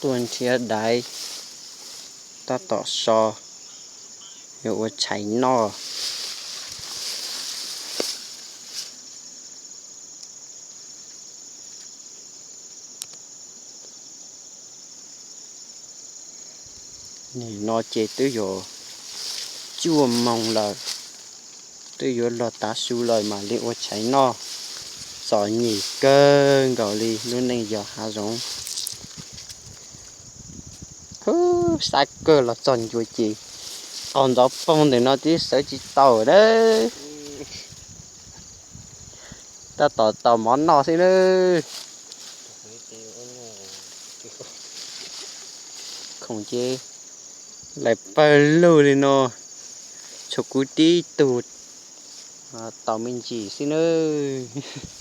Tuaj nrhiav daiv, tab tom so, yuav ua tshais noj. Nim no ces twb yuav cuaj moos lawm, twb yuav luag tav su lawm mam li ua tshais noj. Txom nyem kawg nkaus li lub neej yog hav zoov. Hub, sab kawg los txog ncua ces qaug ntxov poog ntawm no twb sawv tsis tau na. Tab tom tau mov noj xwb na. Khoom ces lawv pawg lug li no, tshuav kuv tib tug tau me ntsis xwb nawb.